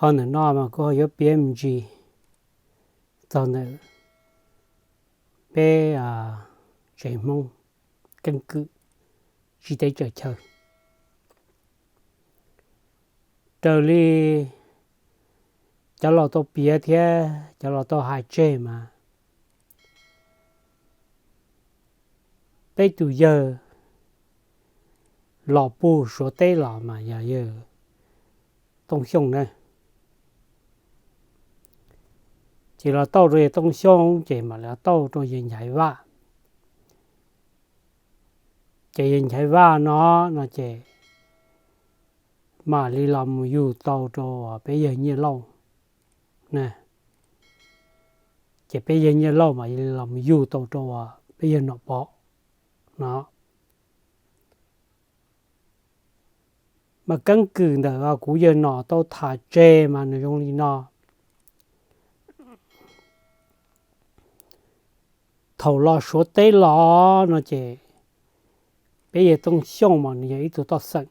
Qhov ntawm no mas kuv ho yuav piav me ntsis txog ntawm peb tsev Hmoob keeb kwm tsis teb tsaws chaw. Raws li cov laus tau piav thiab cov laus tau hais tseg mas peb tus yawg los puag Suav teb los mas yog yawg Tooj Xyooj na. Ces los tauj rau yawg Tooj Xyooj ces mam los tauj rau yawg Nchaiv Vaj. Ces yawg Nchaiv Vaj no no ces mam li los mus yug tau rau peb yawg Nyiaj Lauj na. Ces peb yawg Nyiaj Lauj mam li los mus yug tau rau peb yawg Nom Pov no. Mas keeb kwm ntawm kuv yawg Nom tau tham tseg mas nws zoo li no. Thaum los Suav teb los no ces peb yawg Tooj Xyooj mas nws yog ib tug toj xeem,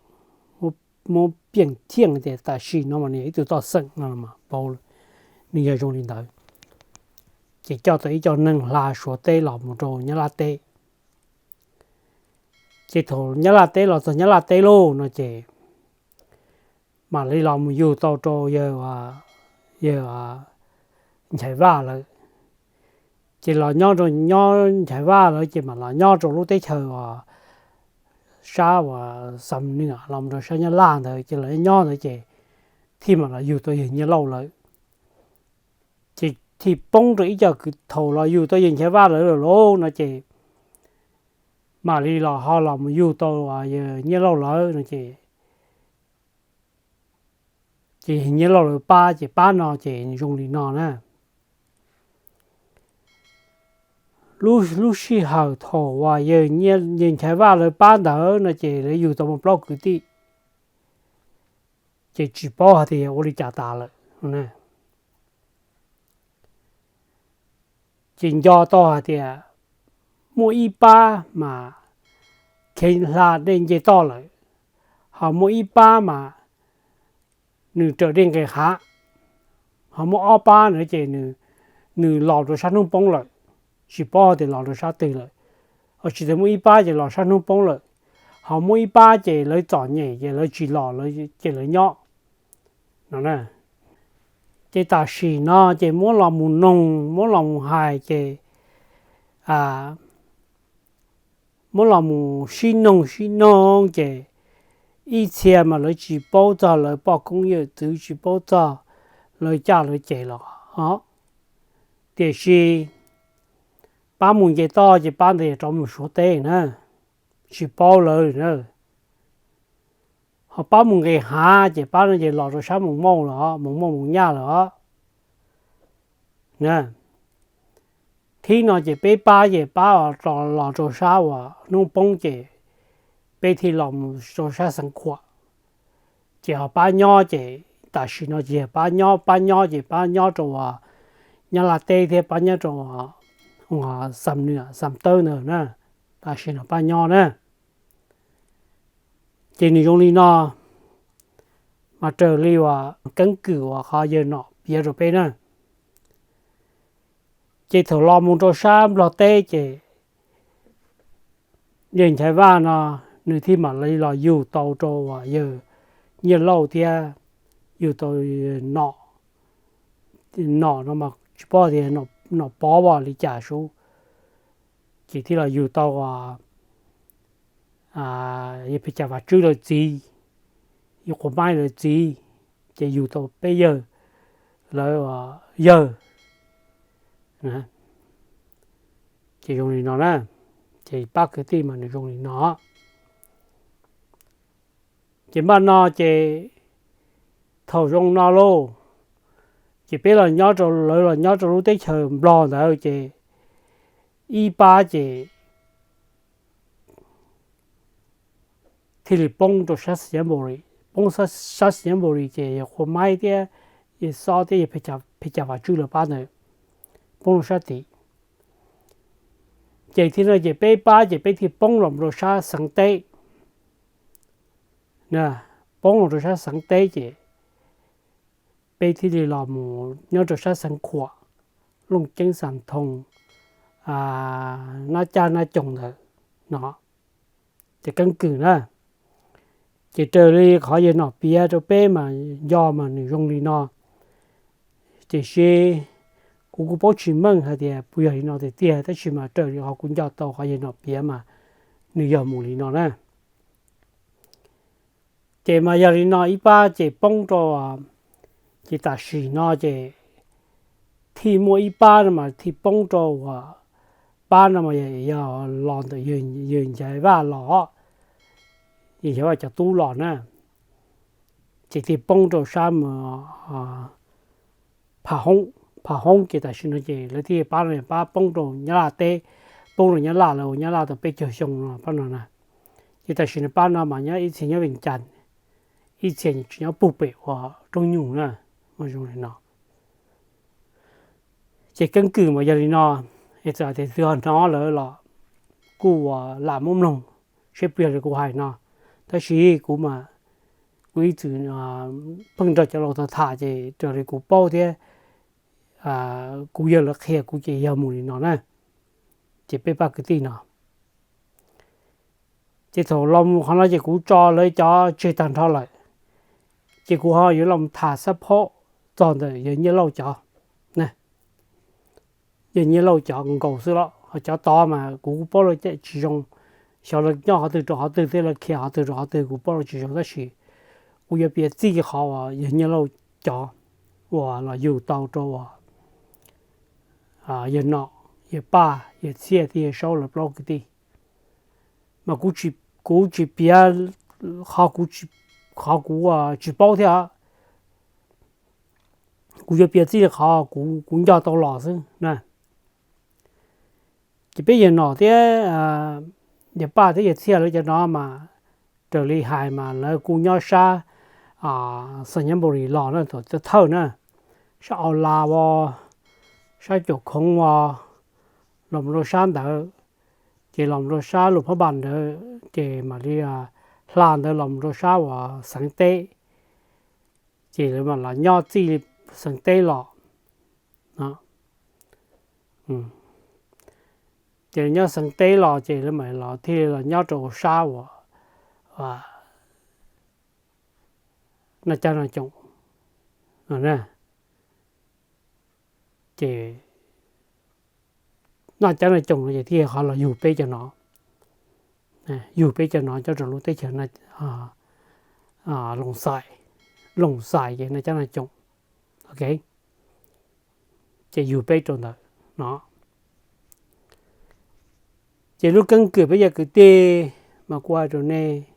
muab piaj thiaj tias tam sim no mas nws yog ib tug toj xeem no mas nws yog zoo li ntawd. Ces coj tau ib co neeg hla Suav teb los mus rau Nyab Laj teb. Ces thaum Nyab Laj teb los txog Nyab Laj teb lauj no ces mam li los mus yug tau rau yawg Nchaiv Vaj lawm. Ces los nyob rau nyob Nchaiv Vaj lawm ces mam los nyob rau lub teb chaws sab uas Xam Nwa los rau sab Nyab Laj ntawd ces los nyob ntawd ces thiaj mam los yug tau yawg Nyiaj Lauj lawm. Ces thiaj poob rau ib co kwv, thaum los yug tau yawg Nchaiv Vaj lawm lauj no ces mam li los ho los mus yug tau yawg Nyiaj Lauj lawm no ces, ces Nyiaj Lauj lawv pab ces pab no ces zoo li no na. Lub sij hawm thaum uas yawg Nchaiv Vaj lawv pab ntawd no ces lawv yug tau muaj plaub kwv tij, ces tsis paub hais tias ua li cas tas lawm. Ces nco tau hais tias muaj ib pab mas kheev hla dej nce toj lawm, ho muaj ib pab mas nws raws dej nqes hav, ho muaj ob pab na ces nws los rau sab hnub poob lawm, tsis paub tias los rau sab twg lawm. Ho tsis tas muaj ib pab ces los sab hnub poob lawm, ho muaj ib pab ces lawv txom nyem ces lawv tsis los ces lawv nyob no. Ces tam sim no ces muab los mus noog muab los mus hais ces muab los mus sib noog sib noog ces ib txhia mas lawv tsis paub txog lawv poj koob yawm txwv, tsis paub txog lawv caj lawv ces los. Tiam sis pab mus nce toj ces pab ntawd yog rov mus Suav teb na, tsis paub lawv na. Ho pab mus nqes hav ces pab no ces los rau sab Moos Mauj lawm, Moos Mauj Moos Nyaj lawm os. Thib no ces peb pab ces pab los rau sab uas hnub poob ces peb thiaj los mus rau sab Xeev Khuam. Ces ho pab nyob ces tam sim no ces yog pab nyob, pab nyob ces pab nyob rau uas Nyab Laj teb thiab pab nyob rau Xam Nwa, Xam Tawb ntawd na. Tam sim no pab nyob na. Ces nws zoo li no, mas raws li uas keeb kwm uas qhov yawg Nom piav rau peb na. Ces thaum los mus rau sab Nplog teb ces yawg Nchaiv Vaj no nws thiaj mam li los yug tau rau uas yawg Nyiaj Lauj thiab yug tau Nom, Nom no mas tsis paub tias Nom Pov as li cas sub, ces thiaj los yug tau yawg Pes Cas Vam Tswb lawv txiv, yawg Quav Maib lawv txiv, ces yug tau peb yawg, lawv yawg. Ces zoo li no na, ces pab kwv tij mas nws zoo li no. Ces npaj no ces thaum zoo no lauj, ces peb los nyob rau, lawv los nyob rau lub teb chaws Nplog ntawd ces ib pab ces thiaj li poob rau sab Xi Nyab Npu Lis, poob sab Xi Nyab Npu Lis ces yawg Qhua Maib thiab yawg Xob thiab yawg Phe Cas Vam Tswb lawv pab ntawd poob rau sab tid. Ces thiaj no ces peb pab ces peb thiaj poob los rau sab Xeev teb, poob los rau sab Xeev teb ces peb thiaj li los mus nyob rau sab Xeev Khuam, Looj Ceeb, Xam Thoo, Nab Caj, Nab Coos ntawd no, ces keeb kwm na. Ces raws li qhov yawg Nom piav rau peb mas nco mas nws zoo li no. Tiam sis kuv kuj paub tsis meej hais tias puas yog li no tiag tiag, tab sis mas raws li qhov kuv nco tau qhov yawg Nom piav mas nws yog mus li no na. Ces mas yog li no ib pab ces poob rau, ces tam sim no ces thiaj muaj ib pab no mas thiaj poob rau, pab no mas yog los ntawm yawg Nchaiv Vaj los, yawg Nchaiv Vaj cov tub los na, ces thiaj poob rau sab Pham Hoob, Pham Hoob ces tam sim no ces lawv thiaj pab no pab poob rau Nyab Laj teb, poob rau Nyab Laj lawv ua Nyab Laj tau peb caug xyoo no pab no na. Ces tam sim no pab no mas nyob ib txhia nyob Vees Cas, ib txhia tsis nyob puag pem ua Roob Nyuj na, zoo li no. Ces keeb kwm mas yog li no, es txawm tias txhua hnov lawm los kuj ua lam muab mloog seb puas yog li kuv hais no. Tab sis kuv mas kuv ib txwm pheej nrog cov laus tham tham ces raws li kuv paub thiab kuv yawg lawv qhia kuv ces yog mus li no na. Ces peb pab kwv tij no, ces thaum los mus qhov no ces kuv tso lawv cov tseg tag nrho lawm, ces kuv ho yuav los tham xab phob txog ntawm yawg Nyiaj Lauj cov, yawg Nyiaj Lauj cov nkaus xwb los ho cov tod mas kuv kuj paub lawv cem tsis zoo, xyov lawv nyob qhov twg rau qhov twg thiab lawv khiav qhov twg rau qhov twg kuv paub lawv tsis zoo, tab sis kuv yuav piav txij qhov uas yawg Nyiaj Lauj cov uas los yug tau rau uas yawg Nom, yawg Paj, yawg Txhiaj thiab yawg Saub lawv plaub kwv tij. Mas kuv tsis piav qhov kuv tsis paub thiab, kuv yuav piav txij li qhov kuv nco tau los xwb na. Ces peb yawg Nom thiab yawg Paj thiab yawg Txhiaj lawv cov no mas raws li hais mas lawv kuj nyob sab Xas Nyab Npau Lis los na, thaum thawj na, sab Au Las os, sab Cuam Khoov os, los mus rau sab ntawd, ces los mus rau sab Luam Phab Npas ntawd ces mam li hla ntawd los mus rau sab uas Xeev Teb, ces lawv mam los nyob txij Xeev Teb los. Ces nyob Xeev Teb los ces lawv mam los thiaj li los nyob rau sab uas Naj Cab Naj Coom. Ces Naj Cab Naj Coom no ces thiaj qhov los yug peb cov no, yug peb cov no coj rau lub teb chaws Loos Xais, Loos Xais ces Naj Cab Naj Coom, ok, ces yug peb rau ntawd no. Ces lub keeb kwm peb cov kwv tij mas kuv hais rau nej,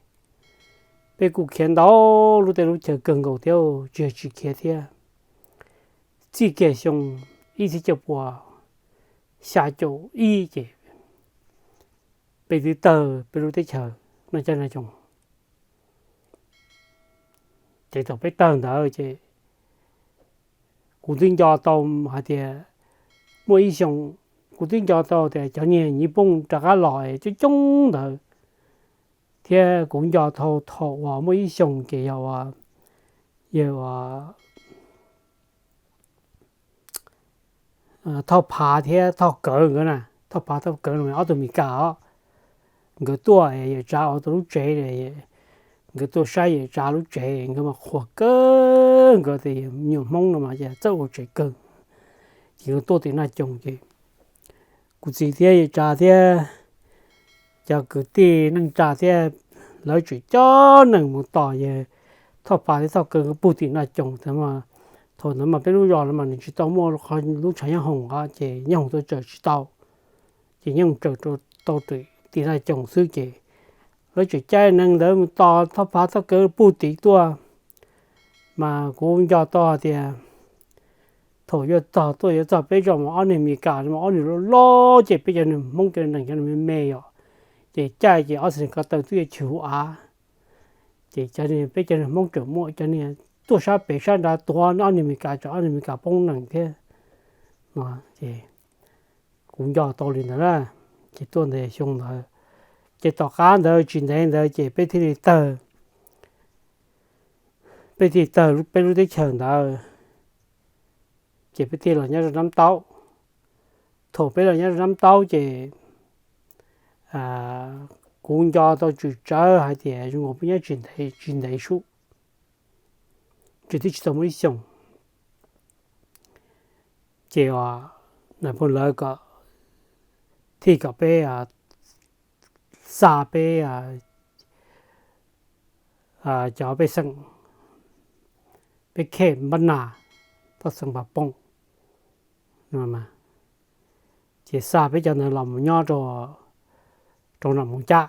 peb kuj khiav ntau lub teb lub chaw kawg nkaus thiab, tsis yog tsis khiav thiab. Txij kiag xyoo ib txhiab cuaj puas xya caum ib ces peb twb tawg peb lub teb chaws Naj Cab Naj Coom. Ces thaum peb tawg ntawd ces kuv twb nco tau hais tias muaj ib xyoo, kuv twb nco tau tias cov niag Nyiv Pooj rov qab los coob coob ntawd, thiab kuv nco tau thaum uas muaj ib xyoo ces yog uas, yog uas Thoj Phav thiab Thoj Kawv nkawd na, Thoj Phav Thoj Kawv no ob tug Mes Kas os, nkawd tuaj Yawm Tsav ua tau lub tsev, nkawd tuaj saib Yawm Tsav lub tsev, nkawd mas qhuas kawg, nkawd tias me nyuam Hmoob no mas txawj ua tsev kawg. Ces nkawd tuaj tim Naj Coos ces kuv txiv thiab Yawm Tsav thiab cov kwv tij neej tsa thiab lawv tseem coj neeg mus tos yawg Thoj Phav thiab Thoj Kawv nkawd pug tim Naj Coos. Thaum ntawd mas peb lub zos no mas nws tsis tau muaj lub tshav nyob hoom os, ces nyob hoom tuaj tsaws tsis tau, ces nyob hoom tsaws tau tim Naj Coos xwb. Ces lawv tseem caij neeg ntawd mus tos Thoj Phav Thoj Kawv pug tid tuaj. Mas kuv nco tau hais tias thaum yuav txog tuaj yuav txog peb zos mas ob niag Mes Kas mas ob niag loj loj, ces peb cov neeg Hmoob cov neeg cov neeg me me yom, ces caij ces ob txhais ko taw twb yuav chwv hauv av. Ces cov niag, peb cov niag Hmoob tseem muaj cov niag tuaj sab pem sab nrad tuav ob niag Mes Kas, tsam ob niag Mes Kas poob nees thiab no. Ces kuv nco tau li ntawd na. Ces tuaj ntawd xyoo ntawd, ces tom qab ntawd tsis ntev ntawd ces peb thiaj li tawg, peb thiaj li tawg peb lub teb chaws ntawd. Ces peb thiaj los nyob rau Nab Taub. Thaum peb los nyob rau Nab Taub ces kuv nco tau tswm tsawv hais tias zoo nkaus peb nyob tsis ntev sub, tsis twb tsis tau muaj ib xyoos. Ces nais phoo lawv kom, thiaj kom peb xa peb cov pej xeem, peb khej npab nas, toj xeem Npas Poom, ces xa peb cov ntawd los mus nyob rau nram Moos Cab.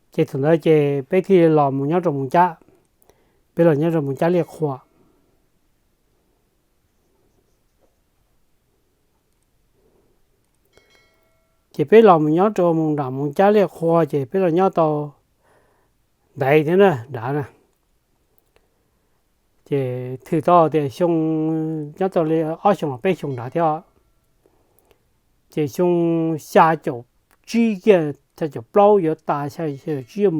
Ces thaum ntawd ces peb thiaj los mus nyob rau Moos Cab, peb los nyob rau Moos Cab Liaj Qhua. Ces peb los mus nyob rau mus nram Moos Cab Liaj Qhua ces peb los nyob tau ntev thiab na nrad na. Ces thwm tau tias xyoo, nyob tau li ob xyoos los peb xyoos nrad thiab. Ces xyoo xya caum tsib kiag xya caum plaub yuav tas xya caum tsib,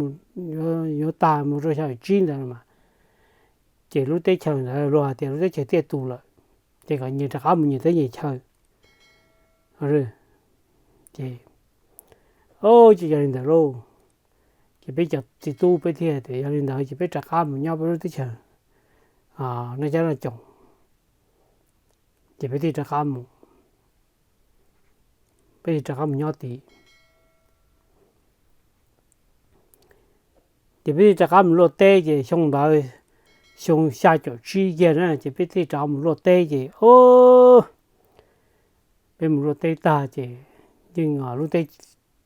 yuav tas mus rau xya caum tsib ntawd mas, ces lub teb chaws ntawd luag hais tias lub teb chaws tiaj tus lawm, ces kom nyias rov qab mus nyias teb nyias chaw. Ces, ces yog li ntawd lauj, ces peb cov txiv tub peb thiaj tias yog li ntawd ces peb rov qab mus nyob peb lub teb chaws noj cab noj coom. Ces peb thiaj rov qab mus, peb thiaj rov qab mus nyob tid. Ces peb thiaj rov qab mus luaj teb ces xyoo ntawd, xyoo xya caum tsib kiag na ces peb thiaj rov qab mus luaj teb ces, o, peb mus luaj teb tag ces yeej lub teb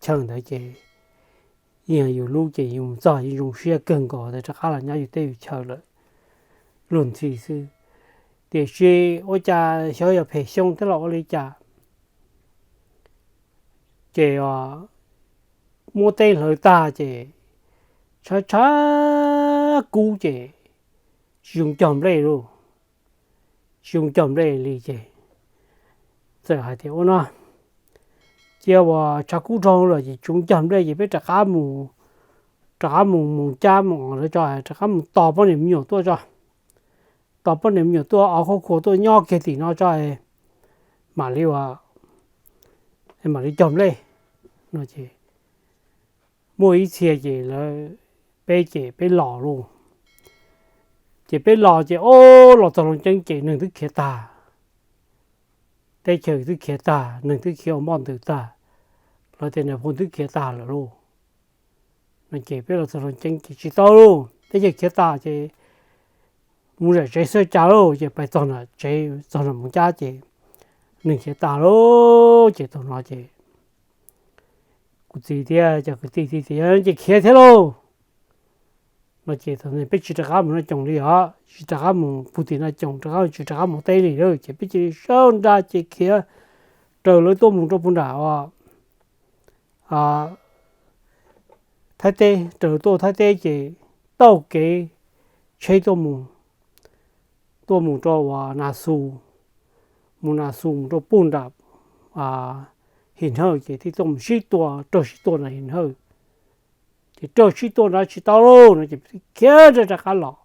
chaws ntawd ces yeej yus lub ces yus mus txog yeej zoo siab kawg nkaus tas rov qab los nyob yus teb yus chaw lawm luag ntxhi xwb. Tiam sis ua cas xyov yog phem xyoo thiab los ua li cas, ces muab teb hlawv tag ces tshav tshav kub ces tsis zoo cog nplej lauj, tsis zoo cog nplej li ces txawm hais tias ua no, cia uas tshav kub rog lawm ces tsis zoo cog nplej ces peb rov qab mus, rov qab mus mus cab mus os lawv tso, rov qab mus tos poj niam me nyuam tuaj tso, tos poj niam me nyuam tuaj os khua khuas tuaj nyob kiag tim no tso, mam li ua, mam li cog nplej no ces muaj ib txhia ces lawv, peb ces peb los lauj. Ces peb los ces o, los txog Looj Ceeb ces neeg twb khiav tag, teb chaws twb khiav tag, neeg twb khiav ua npoj ntws tag, los tias nais phoo twb khiav tag lawm lauj. No ces peb los txog Looj Ceeb ces tsis tau lauj, teb chaws khiav tag ces mus zam tsev xwb cas lauj, ces pais txog nram tsev txog nram Moos Cab ces neeg khiav tag lauj. Ces thaum no ces kuv txiv thiab cov kwv tij thiaj tias yog li ces khiav thiab lauj. No ces thaum no peb tsis rov qab mus noj coom li os, tsis rov qab mus puag tim noj coom rov qab, tsis rov qab mus teb li lawm ces peb cia li sawv nra ces khiav raws lawv tuaj mus rau puag nram Thaib teb, raws lawv tuaj Thaib teb ces taug kev tsheb tuaj mus, tuaj mus rau uas Nas Xus, mus Nas Xus mus rau puag nram His Hnawj ces thiaj tuaj mus sib tua, raug sib tua nram His Hnawj. Ces raug sib tua nrad tsis tau lauj no ces peb thiaj khiav nrad rov qab los.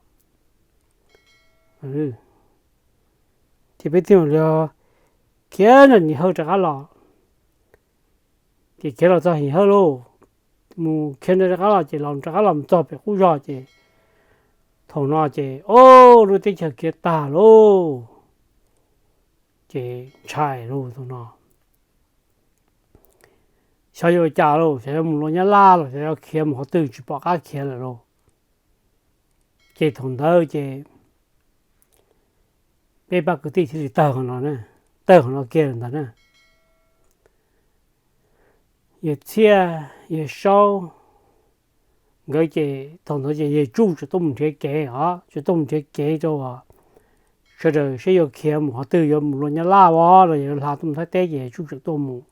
Ces peb thiaj li khiav nrad His Hnawj rov qab los. Ces khiav los txog His Hnawj lauj, mus khiav nrad rov qab los ces los rov qab los txog pem qub zog ces thaum no ces o, lub teb chaws khiav tag lauj. Ces ntshai lauj thaum no, xyov yuav cas lauj, xyov yuav mus luaj Nyab Laj los xyov yuav khiav mus qhov twg tsis pom qab khiav lawm lauj. Ces thaum ntawd ces peb pab kwv tij thiaj li tawg qhov no, tawg qhov no kiag ntawd na. Yawg Txhiaj, yawg Saub nkawd ces thaum ntawd ces yawg Tsuj tseem tuaj mus nrhiav kev os, tseem tuaj mus nrhiav kev rau sawv daws saib yuav khiav mus qhov twg, yuav mus luaj Nyab Laj os los yuav hla tuaj mus Thaib teb ces yawg Tsuj tseem tuaj mus.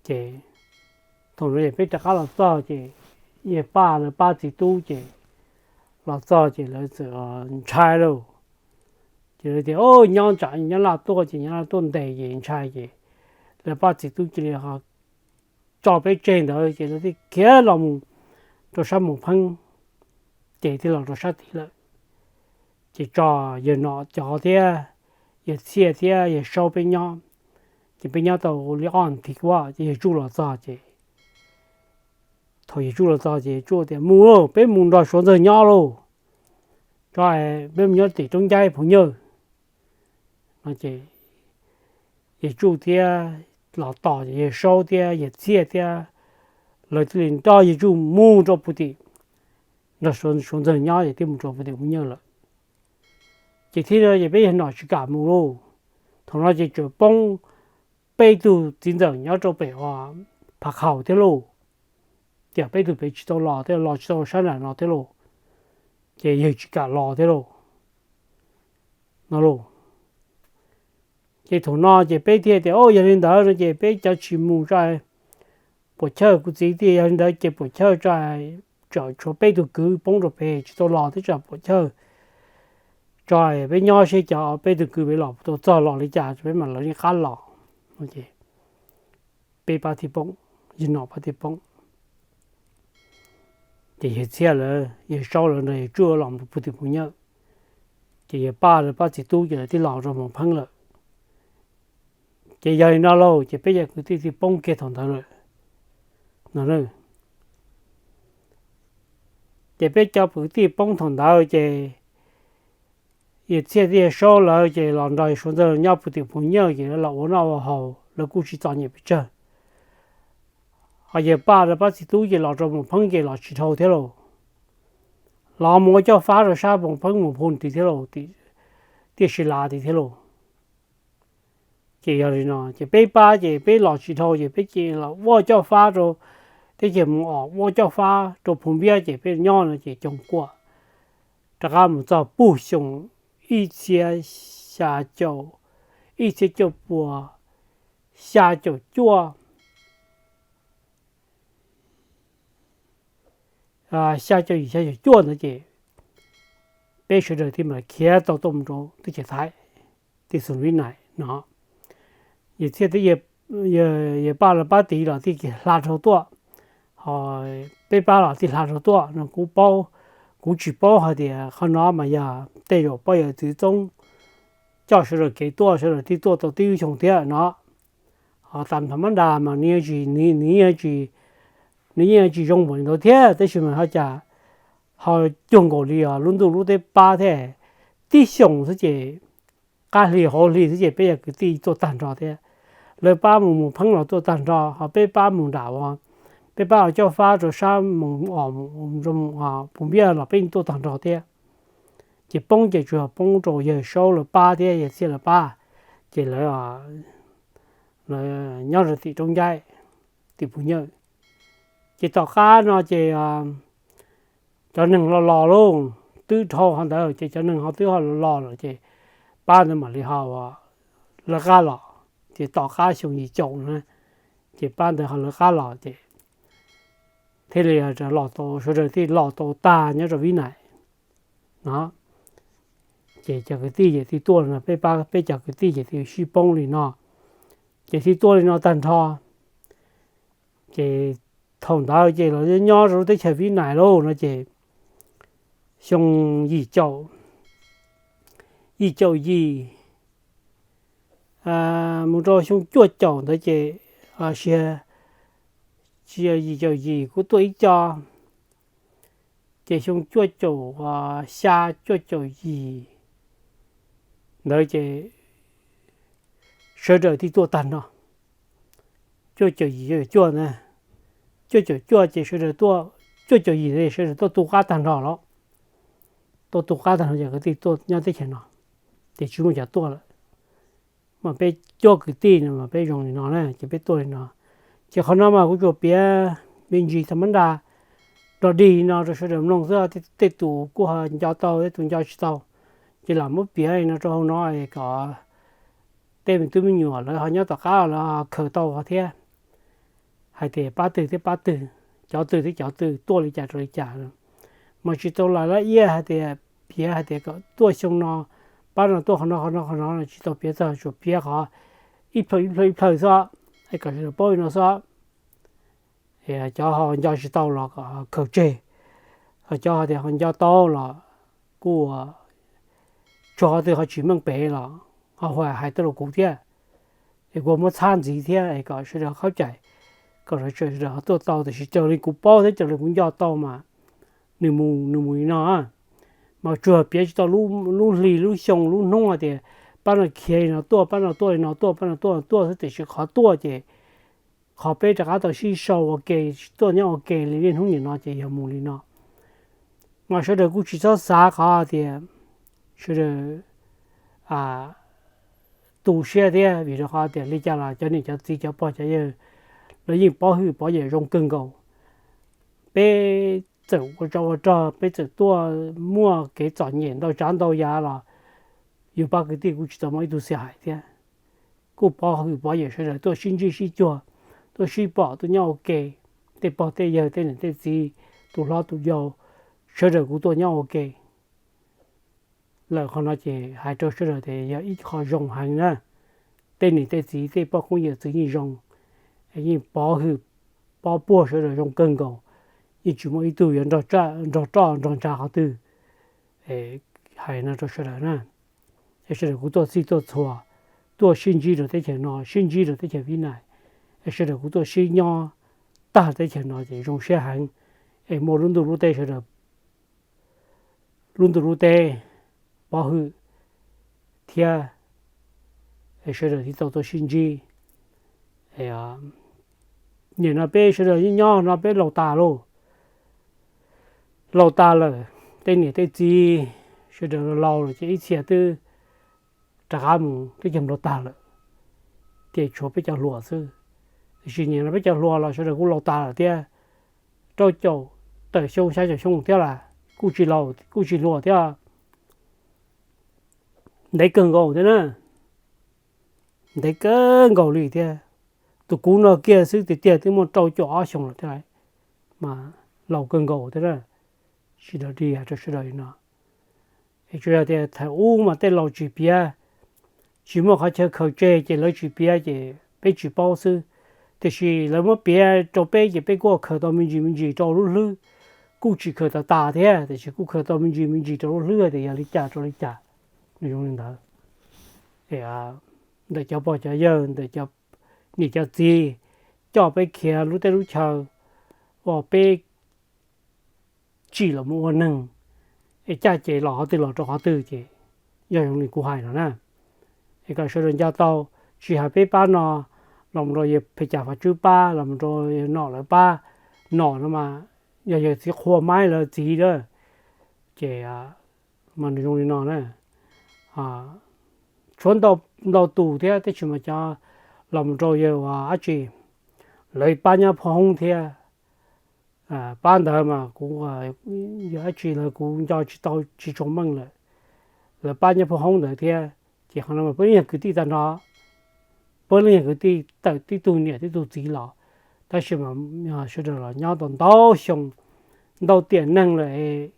Ces thaum no ces peb rov qab los txog ces yawg Paj lawv pab txiv tub ces los txog ces lawv txawm ntshai lauj. Ces lawv tias nyob tsam Nyab Laj tuaj ces Nyab Laj tuaj ntes ces ntshai ces lawv pab txiv tub cia li tso peb tseg ntawd ces lawv thiaj khiav los mus rau sab Moos Pheeb, ces thiaj los rau sab tid lawm. Ces tso yawg Nom cov thiab yawg Txhiaj thiab yawg Saub peb nyob. Ces peb nyob tau li ob hnub thiab ces yawg Tsuj los txog ces thaum yawg Tsuj los txog ces Tsuj tias, Mus, peb mus nrog Suav ntxawg nyob lauj, tso peb mus nyob tim roob ncaib phooj ywg. No ces yawg Tsuj thiab los tos ces yawg Saub thiab yawg Txhiaj thiab lawv thiaj li nrog yawg Tsuj mus rau puag tim, nrog Suav ntxawg nyob ces thiaj mus rau puag tim phooj ywg lawm. Ces thiaj li ces peb yawg Nom tsis kam mus lauj. Thaum no ces tseem poob peb tug txiv ntxawm nyob rau pem Phav Khaum thiab lauj, tias peb tug pem tsis tau los thiab, los tsis tau sab nram no thiab lauj, ces yawg tsis kam los thiab lauj, no lauj. Ces thaum no ces peb thiaj tias, Au, yog li ntawd no ces peb cov tsis mus tso, puas chawj, kuv txiv tias yog li ntawd ces puas chawj tso, tsam tshuav peb tug kwv poob rau pem tsis tau los thiab tsam puas chawj, tso peb nyob seb cov peb tug kwv pem los tau txog los li cas peb mam lawv li qab los. Peb pab thiaj poob, yawg Nom pab thiaj poob. Ces yawg Txhiaj lawv, yawg Saub lawv nrog yawg Tsuj los puag tim phooj ywg, ces yawg Paj lawv pab txiv tub ces lawv thiaj los rau Moos Pheeb lawm. Ces yog li no lauj ces peb cov kwv tij thiaj poob kiag thaum ntawd lawm no. Ces peb cov kwv tij poob thaum ntawd ces yawg Txhiaj thiab yawg Saub lawv ces los nrog Suav ntxawg nyob puag tim phooj ywg ces lawv los ua noj ua haus lawv kuj tsis txom nyem pes tsawg. Ho yawg Paj lawv pab txiv tub ces los rau Moos Pheeb ces los tsis dhau thiab lauj, los mus ua coj fab rau sab Moos Pheeb mus phu tid thiab lauj, tiaj Sib Lav tid thiab lauj. Ces yog li no ces peb pab ces peb los tsis dhau ces peb ces los ua coj fab rau, teb chaws mus os, ua coj fab rau Phu Npiab ces peb nyob no ces Coom Kuam rov qab mus txog puag xyoo ib txhiab xya caum, ib txhiab cuaj puas xya caum cuaj, xya caum yim xya caum cuaj ntawd ces peb sawv daws thiaj mam khiav tau tuaj mus rau teb chaws Thaib, tij xu Vib Nais no. Yawg Txhiaj thiab yawg Paj los pab tid los thiaj hla dhau tuaj, ho peb pab los thiaj hla dhau tuaj no kuv paub. Kuv tsis paub hais tias qhov no mas yog tej zaum pab yawg txwv txoob coj sawv daws kev tuaj sawv daws thiaj tuaj tau tib lub xyoo thiab no. Ho tas thaum mab nra mas nws yeej tsis, nws yeej tsis, nws yeej tsis zoo npaum li ntawd thiab tab sis mas ho cas ho cuag nkaus li os lub ntuj lub teb pab thiab, tib xyoos xwb ces qab hli hauv hli xwb ces peb cov kwv tij tuaj tag nrho thiab. Lawv pab mus Moos Pheeb los tuaj tag nrho, ho peb pab mus nram uas, peb pab ua coj fab rau sab Moos Os, Phu Npiab los peb tuaj tag nrho thiab. Ces poob ces tsuas poob rau yawg Saub lawv pab thiab yawg Txhiaj lawv pab, ces lawv, lawv nyob rau tim roob ncaib, tim Phu Nyiaj. Ces tom qab no ces cov neeg los los lauj, twb dhau qhov ntawd ces cov neeg ho twb ho los los lawm ces pab ntawd mam li ho lawv qab los, ces tom qab xyoo yim caum na, ces pab ntawd ho lawv qab los ces thiaj li los tau, sawv daws thiaj los tau tag nyob rau Vib Nais no. Ces cov kwv tij ces thiaj tuaj no, peb pab peb cov kwv tij ces thiaj sib poob li no, ces thiaj tuaj li no tag nrho. Ces thaum ntawd ces los nyob rau lub teb chaws Vib Nais lauj no ces xyoo yim caum, yim caum yim mus rau xyoo cuaj caum ntawd ces, sia, tsis yog yim caum yim kuv tuaj ib co, ces xyoo cuaj caum xya cuaj caum yim ntawd ces sawv daws thiaj tuaj tag nrho. Cuaj caum yim cuaj caum cuaj na, cuaj caum cuaj ces sawv daws tuaj, cuaj caum yim sawv daws tuaj tu qab tag nrho los, tuaj tu qab tag nrho ces kwv tij tuaj nyob teb chaws no, ces tsis muaj cov tuaj lawm. Mas peb cov kwv tij no mas peb zoo li no na ces peb tuaj li no. Ces qhov no mas kuv tsuas piav me ntsis tag mab nra rog dig no rau sawv daws mloog xwb, tej tus kuj ho nco tau, tej tus nco tsis tau. Ces lam muab piav li no rau hauv no kom tej me tub me nyuam lawv ho nyob tom qab lawv ho khaws tau thiab, hais tias pab twg thiab pab twg, cov twg thiab cov twg tuaj li cas rau li cas. Mas tsis tau lam lab iab hais tias piav hais tias kom tuaj xyoo no, pab no tuaj qhov no qhov no qhov no, tsis tau piav txog, tsuas piav qhov ib plhaw ib plhaw ib plhaw xwb, es kom sawv daws paub li no xwb. Cov ho nco tsis tau los kom khaws tseg, ho cov ho tias ho nco tau los kuj ua tsuas qhov twg ho tsis meej pem los ho hais tuaj rau kuv thiab, es kuv muab txhab ntxiv thiab es kom sawv daws khaub cai, kom sawv daws ho tuaj tau. Tiam sis raws li kuv paub thiab raws li kuv nco tau mas nws mus nws mus li no, mas tsuas piav tsis tau lub hli lub xyoo lub hnub hais tias pab no khiav li no tuaj, pab no tuaj li no tuaj, pab no tuaj no tuaj xwb, tiam sis qhov tuaj ces qhov peb rov qab tau sib sau ua ke, tuaj nyob ua ke li niaj hnub nim no ces yog mus li no. Mas sawv daws kuj tsis txhob xav qhov tias sawv daws tu siab thiab, vim rau qhov tias li cas los cov niam cov txiv cov pog cov yawg lawv yeej pov hwm pov yawm zoo kawg nkaus. Peb txawm ua tsov ua rog, peb txawm tuaj muaj kev txom nyem ntau tsav ntau yam los yus pab kwv tij kuj tsis tau muaj ib tug xia hais thiab. Kuj pov hwm pov yawm sawv daws tuaj sib ntsib sib cuag, tuaj sib pom tuaj nyob ua ke, tej pog tej yawg tej niam tej txiv, tus hlob tus yau, sawv daws kuj tuaj nyob ua ke lawm. Qhov no ces hais rau sawv daws tias yog ib qho zoo heev na. Tej niam tej txiv tej poj koob yawm txwv yeej zoo, yeej pov hwm pov puag sawv daws zoo kawg nkaus, yeej tsis muaj ib tug yuav nrog roj nrog ntsa qhov twg. Hais no rau sawv daws na, es sawv daws kuj tuaj txhij tuaj txhua, tuaj sib ntsib rau teb chaws no sib ntsib rau teb chaws Vib Nais, es sawv daws kuj tuaj sib nyob tag teb chaws no ces zoo siab heev, es muaj lub ntuj lub teb sawv daws lub ntuj lub teb pov hwm thiab, sawv daws thiaj tau tuaj sib ntsib. Nim no peb sawv daws nyob nyob no peb laus tas lauj, laus tas lawm, tej niam tej txiv sawv daws laus lawm ces ib txhia twb rov qab mus teb chaws Nplog tag lawm, ces tshuav peb cov hluas xwb. Tiam sis nim no peb cov hluas los sawv daws kuj laus tas lawm thiab, rau caum tawm xyoo xya caum xyoo thiab las, kuj tsis laus kuj tsis hluas thiab, ntev kawg nkaus thiab na, ntev kawg nkaus li thiab. Tus kuv no kiag xwb tiag tiag twb muaj rau caum ob xyoo lawm thiab, mas laus kawg nkaus thiab na. Sawv daws dig hais rau sawv daws li no, es tsuas yog tias thaum ub mas tej laus tsis piav, tsis muaj qhov chaw khaws tseg ces lawv tsis piav ces peb tsis paub xwb. Tiam sis lawv muab piav rau peb ces peb kuj khaws tau me ntsis me ntsis rau lub hlwb, kuj tsis khaws tas tas thiab tiam sis kuj khaws tau me ntsis me ntsis rau lub hlwb tias yog li cas rau li cas. Nws zoo li ntawd. Ntawm cov pog cov yawg ntawm cov niam cov txiv coj peb khiav lub teb lub chaw uas peb tsim los mus ua neeg, es caj ces los qhov twg los rau qhov twg ces yog zoo li kuv hais no na. Es kom sawv daws nco tau, tsis hais peb pab no los mus rau yawg Phem Cas Fav Tswb pab los mus rau yawg Nom lawv pab, Nom no mas yog yawg txiv qhua Maib lawv txiv a, ces mas nws zoo li no na. Tshuav ntau tus thiab tab sis mas cov los mus rau yawg ua dab tsi, lawv pab nyob Phoj Hoob thiab. Pab ntawd mas kuv, yog dab tsi lawv kuv nco tsis tau tsis tshua meej lawm. Lawv pab nyob Phoj Hoob ntawd thiab, ces qhov no mas peb yeej yog kwv tij tag nrho, peb yeej yog kwv tij tawm tib tug niam tib tug txiv los, tab sis mas sawv daws los nyob tau ntau xyoo, ntau tiam neeg lawm,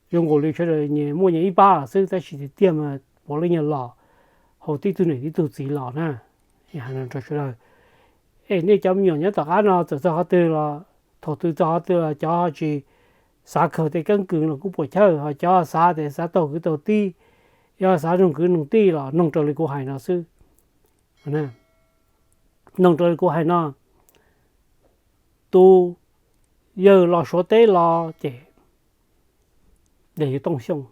zoo nkaus li sawv daws muaj nyias ib pab xwb tab sis tiag tiag mas puav leej yog los hauv tib tug niam tib tug txiv los na. Hais no rau sawv daws, es nej cov me nyuam nyob tom qab no txawm txog qhov twg los, thaum twg txog qhov twg los cov tsis xav khaws tej keeb kwm los kuj puas chawj, ho cov xav tias xav taug kwv taug tij, yog xav noog kwv noog tij los noog raws li kuv hais no xwb. Noog raws li kuv hais no, tus yawg los Suav teb los ces yog yug Tooj Xyooj,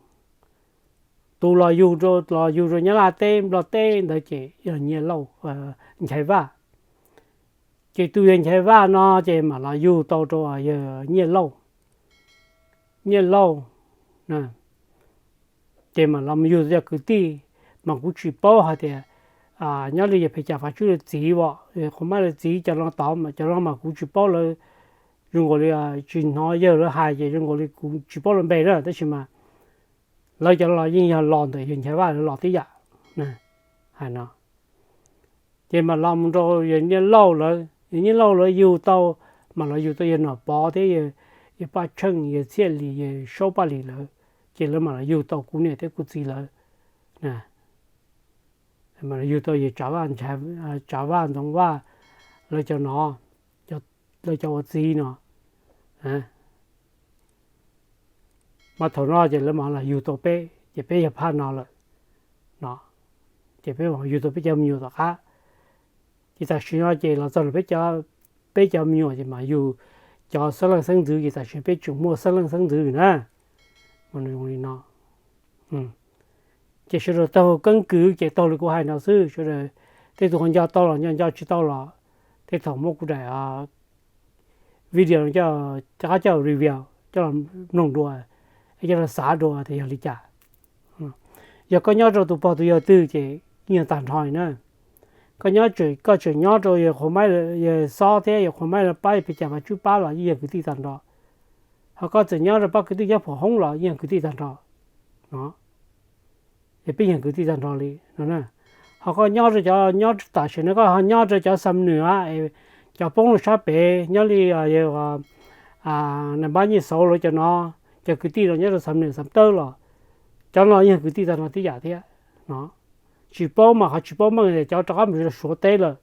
tus los yug, los yug rau Nyab Laj teb Nplog teb ntawd ces yog Nyiaj Lauj, Nchaiv Vaj. Ces tus yawg Nchaiv Vaj no ces mam los yug tau rau yawg Nyiaj Lauj, Nyiaj Lauj, ces mam los mus yug tau cov kwv tij, mas kuv tsis paub hais tias nyob li yawg Phem Cas Fav Tswb lawv txiv as, Qhua Maib lawv txiv cov no tod mas cov no mas kuv tsis paub lawv, zoo nkaus li tsis hnov yawg lawv hais ces zoo nkaus li kuv tsis paub lawv npe na, tab sis mas lawv cov los yeej yog los ntawm yawg Nchaiv Vaj lawv los tib yam. Hais no ces mam los mus rau yawg Nyiaj Lauj lawv, yawg Nyiaj Lauj lawv yug tau, mam los yug tau yawg Nom Pov thiab yawg Paj Tsheej, yawg Txhiaj Lis, yawg Saub Paj Lis lawv, ces lawv mam los yug tau kuv niam thiab kuv txiv lawv, mam los yug tau yawg Tsav Vaj, Tsav Vaj, Ntxoov Vaj, lawv cov no, lawv cov ua txiv no. Mas thaum no ces lawv mam los yug tau peb ces peb yog phaj no lawm. ces peb mam yug tau peb cov me nyuam tom qab. Ces tam sim no ces los txog peb cov, peb cov me nyuam ces mam yug cov xeeb leej xeeb ntxwv, ces tam sim peb tseem muaj xeeb leej xeeb ntxwv na. Li no ces sawv daws taug keeb kwm ces taug li kuv hais no xwb. Sawv daws tej tus ho nco tau los nco, nco tsis tau los tej thaum muab kuv daim video coj, rov qab coj review coj los mloog dua, coj los xav dua tias yog li cas. Yog koj nyob rau tus pog tus yawg twg ces yeej yog tag nrho na. Koj nyob, koj tseem nyob rau yawg Qhuas Maib, yawg Xob thiab yawg Qhuas Maib lawv pab, yawg Pes Cas Vaj Tswb pab los yeej yog kwv tij tag nrho. Ho koj txawm nyob rau pab kwv tij nyob Phom Hoob los yeej yog kwv tij tag nrho no. Es peb yog kwv tij tag nrho li no. Ho koj nyob rau cov, nyob tam sim no koj ho nyob rau cov Xam Nwm, cov poob rau sab pem nyob li Nais Npab Nyiaj Xauv lawv cov no, cov kwv tij los nyob rau Xam Nwm Xam Tawb los cov no yeej kwv tij tag nrho tib yam thiab no. Tsis paub mas qhov tsis paub meej tias cov rov qab mus rau Suav teb lawm,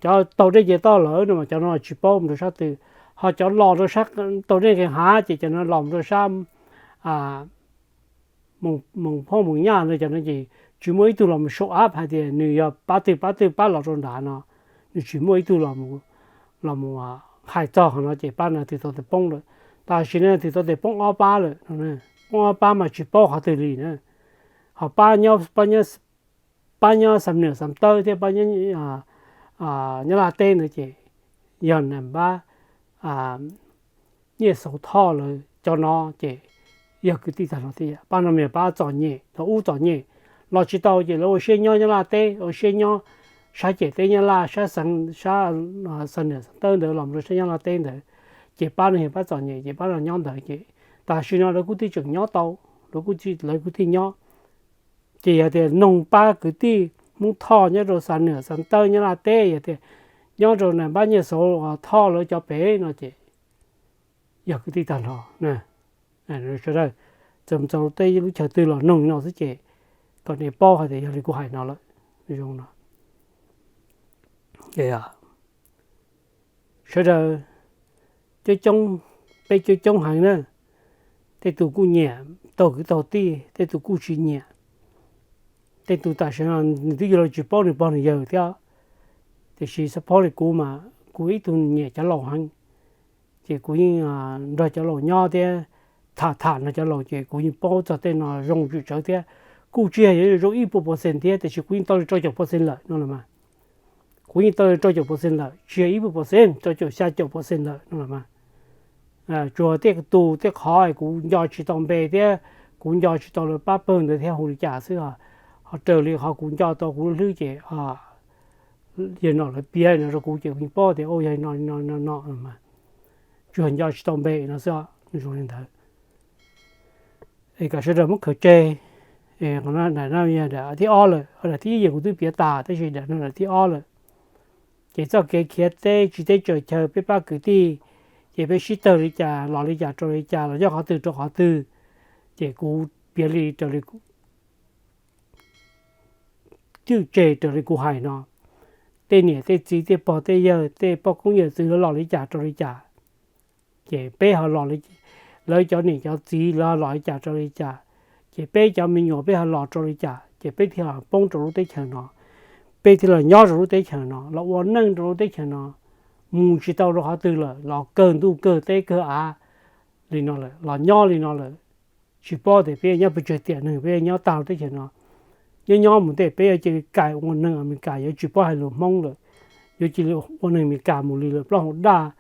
cov taug dej ces toj lawm no mas cov no tsis paub mus rau sab twg. Ho cov los rau sab, taug dej nqis hav ces cov no los mus rau sab Moos Phoj Moos Nyaj no, cov no ces tsis muaj ib tug los mus show up hais tias nws yog pab twg pab twg pab los rau nrad no. Nws tsis muaj ib tug los mus hais txog qhov no ces pab no twb tau tes poob lawm. Tam sim no twb tau tes poob ob pab lawm, poob ob pab mas tsis paub qhov twg li na. Ho pab nyob, pab nyob Xam Nwm Xam Tawb thiab pab nyob Nyab Laj teb ntawd ces yog Nais Npab Nyiaj Xauv Thoj lawv cov no ces yog kwv tij tag nrho tiag. Pab no mas yog pab txom nyem, thaum ub txom nyem los tsis tau ces lawv ua siab nyob Nyab Laj teb, ua siab nyob sab ciam teb Nyab Laj, sab, sab Xam Nwm Xam Tawb ntawd los rau sab Nyab Laj teb ntawd. Ces pab no yog pab txom nyem ces pab no nyob ntawd ces tam sim no lawv kuj tseem nyob tau, lawv kuj, lawv kuj thiaj nyob. Ces yog tias noog pab kwv tij Hmoob Thoj nyob rau Xam Nwm Xam Tawb Nyab Laj teb, yog tias nyob rau Nais Npab Nyiaj Xauv Thoj lawv cov pem no ces yog kwv tij tag nrho. Sawv daws txawm txog tej lub chaw twg los noog no xwb ces kom nej paub hais tias yog li kuv hais no lawm. Zoo no, sawv daws coob coob, peb coob coob heev na. Tej tus kuj nyiam taug kwv taug tij, tej tus kuj tsis nyiam. Tej tus tam sim no nws twb yuav los tsis paub nws pog nws yawg thiab, tiam sis xav phob li kuv mas kuv ib tug nyiam cov laus heev, ces kuv yeej nrog cov laus nyob thiab tham tham nrog cov laus ces kuv yeej paub txog tej no zoo tswm tsawv thiab. Kuj tsis yog yuav zoo ib puas percent thiab, tiam sis kuv yeej tau li rau caum percent lawm no los mas. Kuv yeej tau li rau caum percent lawm, tsis yog ib puas percent, rau caum xya caum percent lawm no los mas. Tsuas tej tus tej qhov kuv nco tsis tau npe thiab kuv nco tsis tau lawv pab pawg ntawd thiab hu li cas xwb. Ho raws li qhov kuv nco tau kuv lub hlwb ces yog no lawv piav no rau kuv ces kuv yeej paub tias yog no no no no mas, tsuas nco tsis tau npe no xwb, zoo li ntawd. Es kom sawv daws muab khaws tseg. Qhov no daim no yog daim thib ob lawm, daim thib ib yog kuv twb piav tas tab sis daim no daim thib ob lawm. Ces txoj kev khiav teb tsiv teb tsaws chaw peb pab kwv tij, ces peb sib tawg li cas los li cas rau li cas los nyob qhov twg rau qhov twg, ces kuv piav li raws li cwj tseg raws li kuv hais no. Tej niam tej txiv tej pog tej yawg tej poj koob yawm txwv lawv los li cas rau li cas, ces peb ho los, lawv cov niam cov txiv lawv ho los li cas rau li cas, ces peb cov me nyuam peb ho los rau li cas ces peb thiaj los poob rau lub teb chaws no, peb thiaj los nyob rau lub teb chaws no los ua neej rau lub teb chaws no, mus tsis tau rau qhov twg lawm los kawg ntuj kawg teb kawg av li no lawm los nyob li no lawm. Tsis paub tias peb nyob pes tsawg tiam neeg, peb nyob tag lub teb chaws no, nyob nyob mus tej peb yuav cia li kawm ua neeg Amelikas, yuav tsis paub hais lus Hmoob lawm, yuav cia li ua neeg Amelikas mus li lawm, plaub hau daj,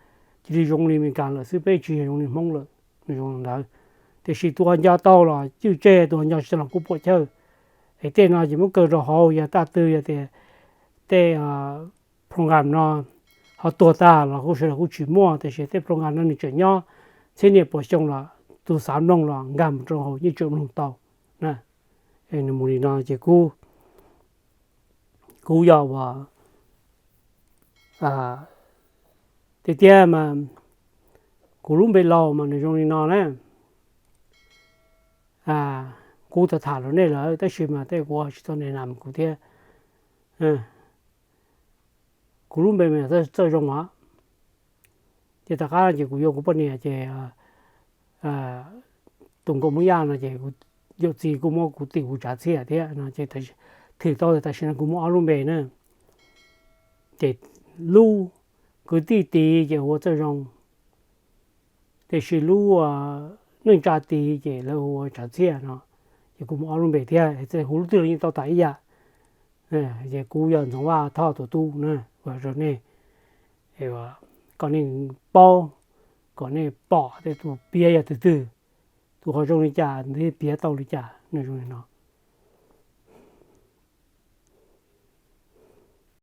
cia li zoo li Amelikas lawm xwb, peb tsis yog zoo li Hmoob lawm. Zoo li ntawd, tiam sis tus uas nco tau los cwj tseg, tus uas nco tsis tau los kuj puam chawj. Es tej no ces muab kaw rau hauv, yog taj twg yog tias tej program no ho tuag tag los kuj sawv daws kuj tsis muaj, tiam sis tej program no nws tseem nyob txhiab niaj puas xyoo los tus xav mloog los nkag mus rau hauv yeej tseem mloog tau na. Nws mus li no ces kuv, kuv yog uas tiag tiag mas kuv lub npe laus mas nws zoo li no na. Kuv tham tham rau nej lawm tab sis mas tej kuv tsis tau nrhiav nas kuv thiab. Kuv lub npe mas Txawj Zoo os. Ces tom qab ces kuv yuav kuv poj niam ces tus nkauj Hmoob Yaj no ces yawm txiv kuj muab kuv tis kuv tsav txhiaj thiab no ces thwm tau tias tam sim no kuv muaj ob lub npe na. Ces lub kwv tij tid ces hu ua Txawj Zoo, tiam sis lub neej tsa tid ces lawv hu ua Tsav Txhiaj no. Ces kuv muaj ob lub npe thiab, txawm hu lub twg los yeej tau tas ib yam. Ces kuv yog Ntxoov Vaj Thoj tus tub na, ua rau nej, kom nej paub, kom nej pom tias tus piav yog tus twg, tus ho zoo li cas thiab piav tau li cas no.